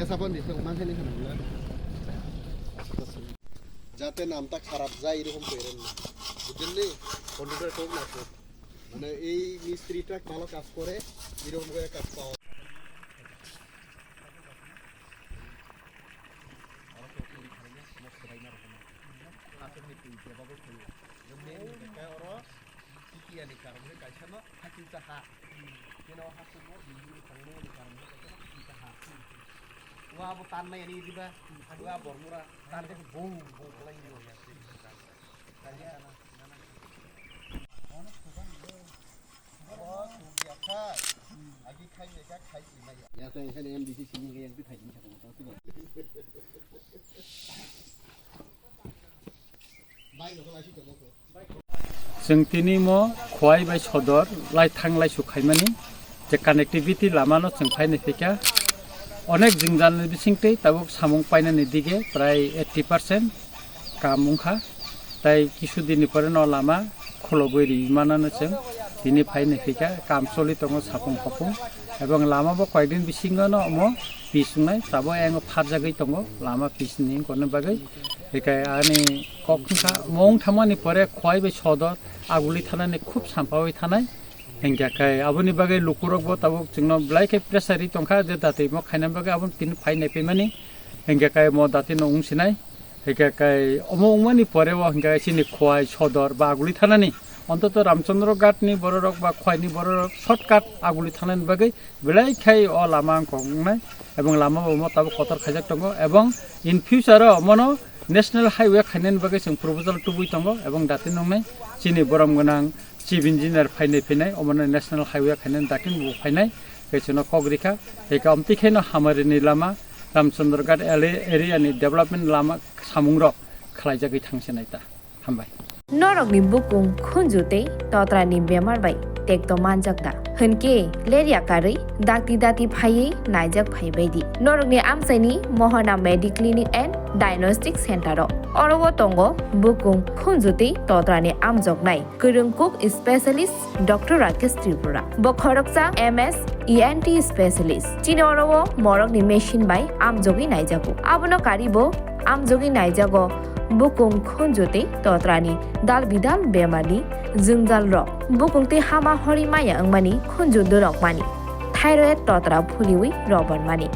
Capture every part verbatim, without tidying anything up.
Sabon di, sabon mangkani khana bula. Jate namta kharap jai, erokom koi ren na. Bujhlen ni? Contractor kok na kok. Mane ei mistri ta bhalo kaj kore, erokom kore kaj pawa. Tiki ani karon khe kaisa no hakhe ta ha. Keno ha subo bini tangmo ni karon khe kaisa no hakhe ta ha. Wa bo tan mai ani diba. Wa bormura tan khe bung bung khlai ni ya. Abo suk ya khai. Agi khai ya khai ya. Ya to yang khai M D C sini yang khai ni. Chwng tini mo Khowai bai Sodor laithang laisuk khaimani je connectivity lama no chwng phainai phaikha. Onek jwngjal ni bisingtwi tabuk samung painani dige prai eighty percent kam wngkha. Tai kisu din ni pore no lama khulogwi ri manano chwng tini phainai phaikha. Kam choli tongo sapung khopung ebong lama bo koyekdin bisingo no omo pis wngnai tabuk ayang pharjagwi tongo lama pis ni wngkha bagwi. Hikai ani kok wngkha, mung thangmani pore Khowai bai Sodor aguli thanani khub sampawi thanai. Hinkhe kai aboni bagwi lukurok bo tabuk chwngno belai khe pressure ri tongkha je datwi mo khaina bagwi aboni tini phai naipaimani. Hinkhe kai mo datwi no wng sinai. Hinkhe kai omo wngmani pore o hinkhe chini Khowai Sodor ba aguli thanani ontoto Ramchandra Ghat ni bororok ba Khowai ni bororok shortcut aguli thanani bagwi belai khai o lama wngkok wngnai, ebong lama bo mo tabuk kotor khaijak tongo, ebong in future o mono national highway khainani bagwi chwng proposal tubui tongo, ebong datin wngnai chini borom gwnang chief engineer phainai phinai omono national highway khainani datin bo phainai, khe chwngno kok rikha, eka omtwi khe no Hamari ni lama, Ramchandra Ghat area ni development lama samung rok khlaijagwi thangsinai ta. Hambai. Norokni bukung khunju tei totrani bemar bai tekto manjak da? Hwnkhe lerya karwi dakti dati phaiwi naijak phaibai di norokni amchaini Mohana Mediclinic and Diagnostic Center o. Oro o tongo bukung khunju tei totrani amjoknai kwrwng kuk specialist Doctor Rakesh Tripura. Bo khoroksa M S E N T specialist. Chini oro o morokni machine bai amjogwi naijago. Abono karibo amjogwi naijago bukung khunju tei totrani dal bidal bemarni jwngjal rok. Bukung tei hama hori maya wngmani, khunju dorok mani, thyroid totra phuliwi robormani,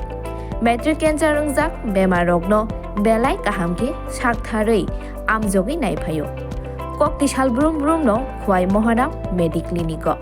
matric cancer wngjak bemar rokno belai kaham khe saktharwi amjogwi naiphaio. Kokti sal brum brum no Khowai Mohana Mediclinic o.